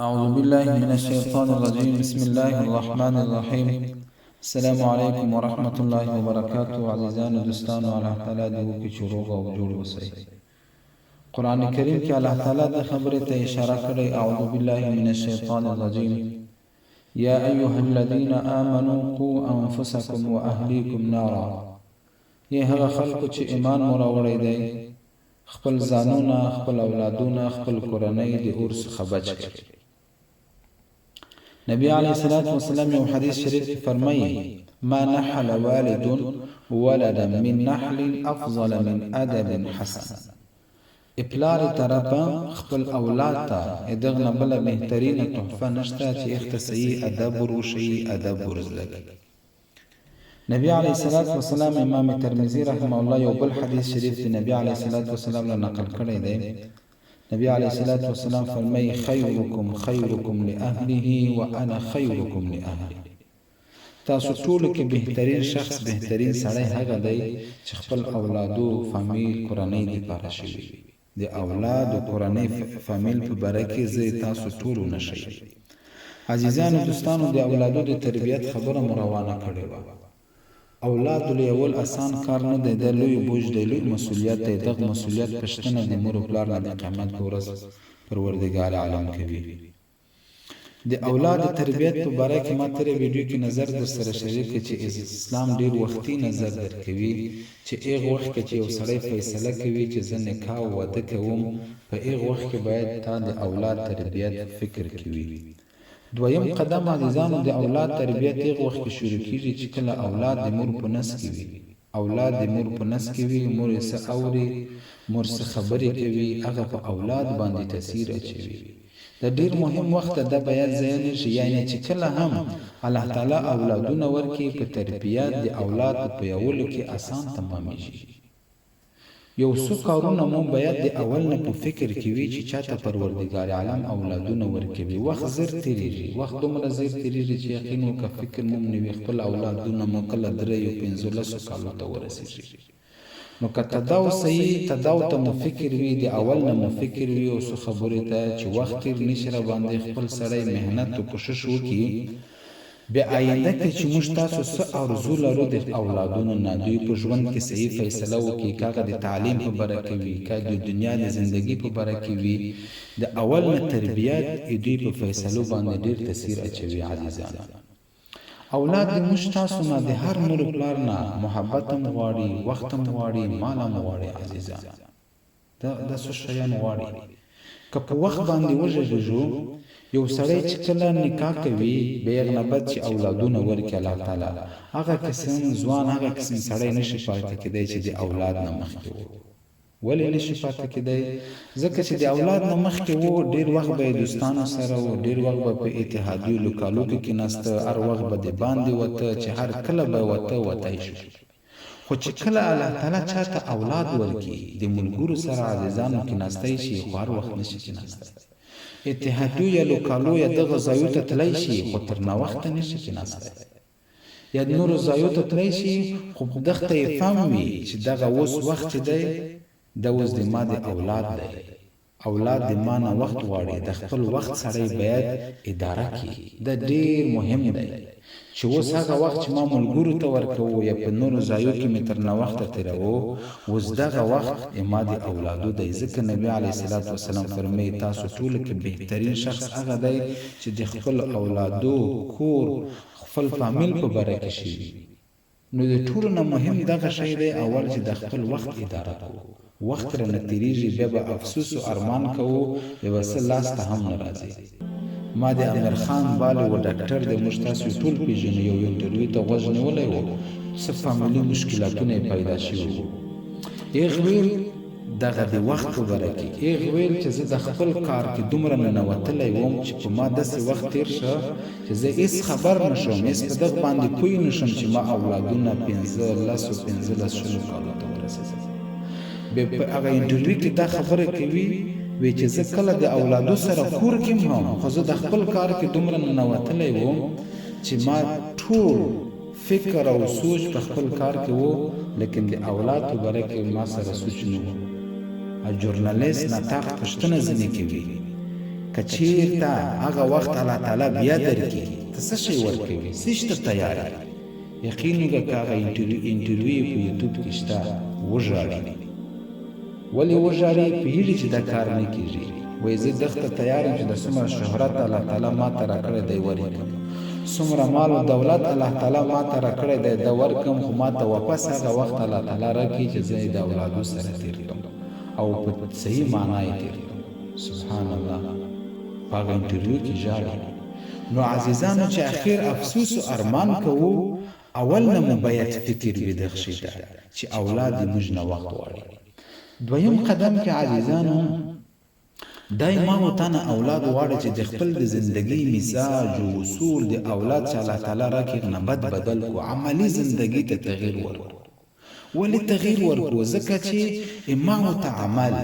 أعوذ بالله من الشيطان الرجيم بسم الله الرحمن الرحيم السلام علیکم ورحمت الله وبرکاته عزیزانو دوستانو الله تعالی دې وکړي چې روغ او جوړ اوسئ قرآن کریم کې الله تعالی د خبرې ته اشاره کړې اعوذ بالله من الشیطان الرجیم یا ایها الذین آمنو قو انفسکم واهلیکم نارا ای هغه خلکو چې ایمان مو راوړی دی خپل ځانونه، خپل اولادونه، خپل کورنۍ د اور څخه بچ کړئ. نبی علیه الصلاة والسلام یو حدیث شریف کې فرمایي: ما نحل والد ولدا من نحل افضل من ادب حسن. پلار طرفه خپل اولاد ته دغه نه بله بهترینه تحفه نشته چې اخته صحیح ادب ور وښيي، ادب ور زده کړي. نبی علیه الصلاة والسلام امام ترمذی رحمه الله یو بل حدیث شریف د نبی علیه الصلاة والسلام له نقل کړی دی. نبی علیه الصلاة والسلام فرمایي: خیرکم خیرکم لاهله وانا خیرکم لاهلی. تاسو ټولو کې بهترین شخص، بهترین سړی هغه دی چې خپل اولادو، فامیل، کورنۍ دپاره شوي وي. د اولاد او کورنۍ فامیل په باره کې زه تاسو ټولو نه ښه یم. عزیزانو دوستانو د اولادو د تربیت خبره مو روانه کړې وه. اولاد لویول اسان کار نه دی، دا لوی بوج دی، لوی مسولیت دی، دغه مسولیت پښتنه د مور او پلار نه د قیامت په ورځ پروردګار عالم کوي. د اولاد د تربیت په باره کې ما تیره ویډیو کې نظر درسره شریک کړ چې اسلام ډیر وختي نظر درکوي چې ایغ وخت کې چې یو سړی فیصله کوي چې زه نکاح او واده کوم په ایغ وخت کې باید تا د اولاد تربیت په فکر کې وي. دویم قدم عزیزانو د اولاد تربیت ایغ وخت کې شروع کیږي چې کله اولاد د مور په نس کې وي. اولاد د مور په نس کې وي، مور یې څه اوري، مور څه خبرې کوي، هغه په اولاد باندې تاثیر اچوي. دا ډیر مهم وخت ده، دا باید ضایع نه شي، یعنې چې کله هم الله تعالی اولادونه ورکړي، په تربیت د اولاد په پیولو کې اسان تمامیږي. یو څو کارونه مو باید د اول نه په فکر کې وي چې چاته پروردګار عالم اولادونه ورکوي. وخت زر تیریږي، وخت دومره زر تیریږي چې یقین وکړه فکر مو هم نه وي خپل اولادونه مو کله دریو، پنځو، لسو کالو ته ورسیږي. نو که تداو صحیح تداو ته مو فکر وي، د اول نه مو فکر وي او څه خبرې ته چې وخت تیر نشي راباندې خپل سړی محنت او کوشش وکړي، بیا آینده کې چې موږ تاسو څه ارزو لرو د اولادونو نه، دوی په ژوند کې صحیح فیصله وکړي، که هغه د تعلیم په باره کې وي، که د دنیا د زندګي په باره کې وي، د اول نه تربیت یې دوی په فیصلو باندې ډیر تاثیر اچوي. عزیزانو! اولاد د موږ تاسو نه، د هر مور و پلار نه محبت هم غواړي، وخت هم غواړي، مال هم غواړي. عزیزانو! دا دا څه شیان غواړي. که په وخت باندې وغږیږو، یو سړی چې کله نکاح کوي بیا هغه نه بعد چې اولادونه ورکړي الله تعالی، هغه قسم ځوان، هغه قسم سړی نشي پاتې کیدای چې د اولاد نه مخکې وو. ولې نشي پاتې کیدای؟ ځکه چې د اولاد نه مخکې وو، ډیر وخت به یې دوستانو سره وو، ډیر وخت به په اتحادیو لوکالو کې کیناسته، هر وخت به د باندې وته، چې هر کله به وته وتی شو. خو چې کله الله تعالی چاته اولاد ورکړي، د ملګرو سره عزیزانو کیناستی شي، خو هر وخت نشي کیناستی. اتحادیو یا لوکالو یا دغه ځایو ته تلای شي، خو تر ناوخته نشي کیناستی. یا نورو ځایو ته تلای شي، خو دغته یې فهم وي چې دغه اوس وخت چې دی، دا اوس د ما د اولاد دی. اولاد د ما نه وخت غواړي، د خپل وخت سړی باید اداره کړي، دا ډیر مهم دی چې اوس هغه وخت چې ما ملګرو ته ورکوو یا په نورو ځایو کې مې تر ناوخته تیروو، اوس دغه وخت اما د اولادو دی، ځکه نبي علیه الصلوة والسلام فرمایي، تاسو ټولو کې بهترین شخص هغه دی چې د خپلو اولادو، کور، خپل فامیل په باره کې ښه وي. نو د ټولو نه مهم دغه شی دی اول چې د خپل وخت اداره کوو، وخت رانه تیریږي بیا به افسوس او ارمان کوو، بیا به څه لاس ته هم نه راځي. ما د امیر خان بالي و ډاکټر دی موږ تاسو یې ټول پیژنو یو انټرویو ته غوږ نیولی و، څه فامیلي مشکلاتونه یې پیدا شوي وو، هغ ویل دغه د وخت په باره کې هغ ویل چې زه د خپل کار کې دومره ننوتلی وم چې په ما داسې وخت تیر شه چې زه هیڅ خبر نه شوم، هیڅ په دغه باندې پوه نه شوم چې ما اولادونه پنځه لسو 15 شلو کالو ته ورسېدل. بیا په هغه انټرویو کې دا خبره کوي وی چې زه کله د اولادو سره کور کې هم، خو زه د خپل کار کې دومره ننوتلی وم چې ما ټول فکر او سوچ په خپل کار کې وو، لیکن د اولاد په باره کې ما سره سوچ نه وو. او جورنالست نطاق پوښتنه ځینې کوي. که چیرته هغه وخت الله تعالی بیا درکړي ته څه شی ورکوي، څه شي ته تیار یې؟ یقین وکړه که هغه انټرویو په یوټیوب کې شته وژاړي. ولې وژاړي؟ پوهیږي چې دا کار نه کیږي. وایي زه دغه ته تیار یم چې د څومره شهرت الله تعالی ماته راکړی دی ورکړم، څومره مال او دولت الله تعالی ماته راکړی دی د ورکم، خو ماته واپس هغه وخت الله تعالی راکړي چې زه یې د اولادو سره تیر کړم او په صحیح معنا یې تیر کړم. سبحان الله، په هغه انټرویو کې ژاړي. نو عزیزانو چې اخر افسوس او ارمان کوو، اول نه مو باید فکر وي دغه شي ته چې اولاد دې موږ نه وخت غواړي. دویم قدم کې عزیزانو دای ما او تا نه اولاد غواړي چې د خپل د زندګۍ مزاج او اصول د اولاد چې الله تعالی راکړي نه بد بدل کو، عملي زندګۍ ته تغییر ورکو. ولې تغییر ورکو؟ ځکه چې ما او تا عمل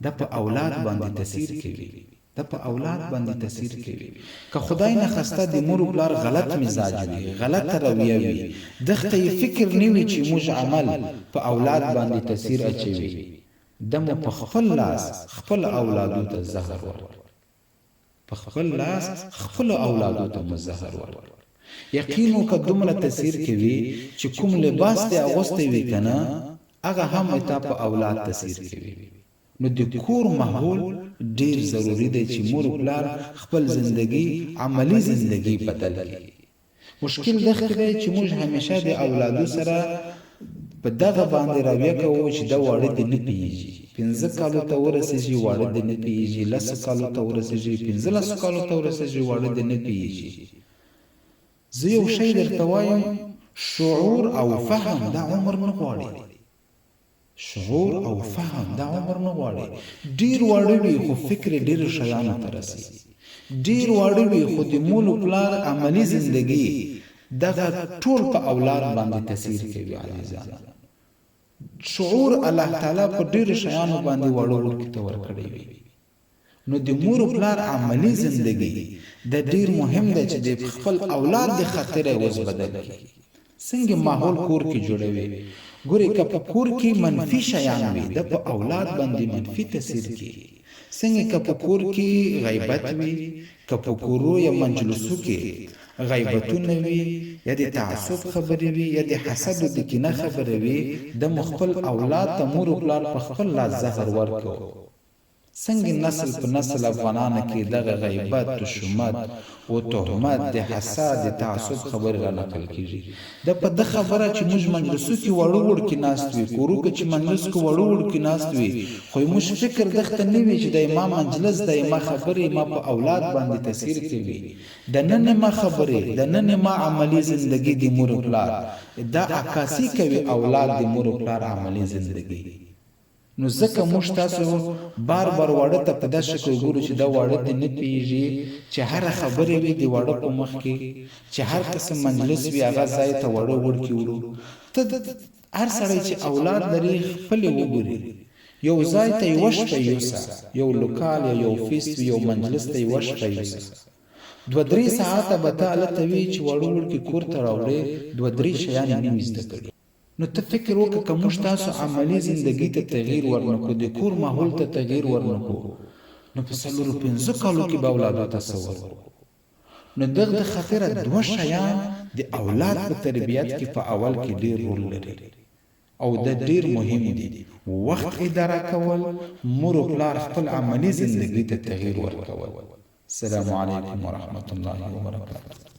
دا په اولاد باندې تاثیر کوي، دا په اولاد باندې تاثیر کوي. که خدای نه خواسته د مور او پلار غلط مزاج وي، غلطه رویه وي، دغته یې فکر نه وي چې موږ عمل په اولاد باندې تاثیر اچوي، ده مو په خپل لاس خپل اولادو ته زهر ورکړ. په خپل لاس خپلو اولادو ته مو زهر ورکړ. یقین وکړه دومره تاثیر کوي چې کوم لباس دې اغوستی وي کنه هغه هم اتا په اولاد تاثیر کوي. نو د کور ماحول ډیر ضروري دی چې مور او پلار خپل زندګي عملي زندګي بدل کړي. مشکل دغه دی چې موږ همیشه د اولادو سره په دغه باندې رویه کوو چې دا واړه دې نه پیږي، 5 کالو ته ورسیږي واړه دې نه پیږي، 10 کالو ته ورسیږي، 15 کالو ته ورسیږي واړه دې نه پیږي. زه یو شی درته وایم، شعور او فهم دا عمر نه غواړي. شعور او فهم دا عمر نه غواړي. ډیر واړه وي خو فکر یې ډیرو شیانو ته رسي. ډیر واړه وي خو د مور او پلار عملي زندګي دغه ټول په اولاد باندې تاثیر کوي. عزیزانو، شعور الله تعالی په ډیرو شیانو باندې واړه وړوکي ته ورکړی وي. نو د مور او پلار عملي زندګي د ډیر مهم دی چې د خپل اولاد د خاطره اوس بدل کړي. څنګه ماحول کور کې جوړوي؟ ګوري که په کور کې منفي شیان وي د په اولاد باندې منفي تاثیر کوي. څنګه که په کور کې غیبت وي، که په کورو یا مجلسو کې غیبتونه وي، یا د تعصب خبرې وي، یا د حسد او د کینه خبرې وي، د خپل اولاد ته مور او پلار په خپل لاس زهر ورکو. څنګه نسل په نسل افغانانو کې دغه غیبت، تشمت او تهمت، د حسد، د تعصب خبرې را نقل کیږي؟ دا په ده خبره چې موږ مجلسو کې واړه وړکي ناست وي، کورو کې چې مجلس کې واړه وړکي ناست وي، خو موږ فکر دغته نه وي چې د ما مجلس د ما خبرې ما په اولاد باندې تاثیر کوي. د نن ما خبرې، د نن ما عملي زندگی د مور پلار دا عکاسي کوي اولاد د مور پلار عملي زندگی. نو ځکه موږ تاسو بار بار واړه ته په داسې شکل ګورو چې دا واړه دې نه پیږي، چې هره خبره وي د واړه په مخ کې، چې هر قسم مجلس وي هغه ځای ته واړه وړکي وړو. ته هر سړی چې اولاد لري خپلې وګوري، یو ځای ته یوه شپه یوسه، یو لوکال یا یو فیس وي، یو مجلس ته یوه شپه یوسه، 2-3 ساعته به ته هلته وي چې واړه وړکي کور ته راوړې، 2-3 شیان یې نه وي زده کړي. نو ته فکر وکړه که موږ تاسو عملي زندګي ته تغییر ورنکو، د کور ماحول ته تغییر ورنکو، نو په 4-5 کالو کې به اولادو ته څه ورکو؟ نو دغه د خاطره دوه شیان د اولاد په تربیت کې په اول کې ډیر رول لري او د ډیر مهم دي: وخت اداره کول، مور او پلار خپل عملي زندګي ته تغییر ورکول. السلام علیکم ورحمت الله وبرکاته.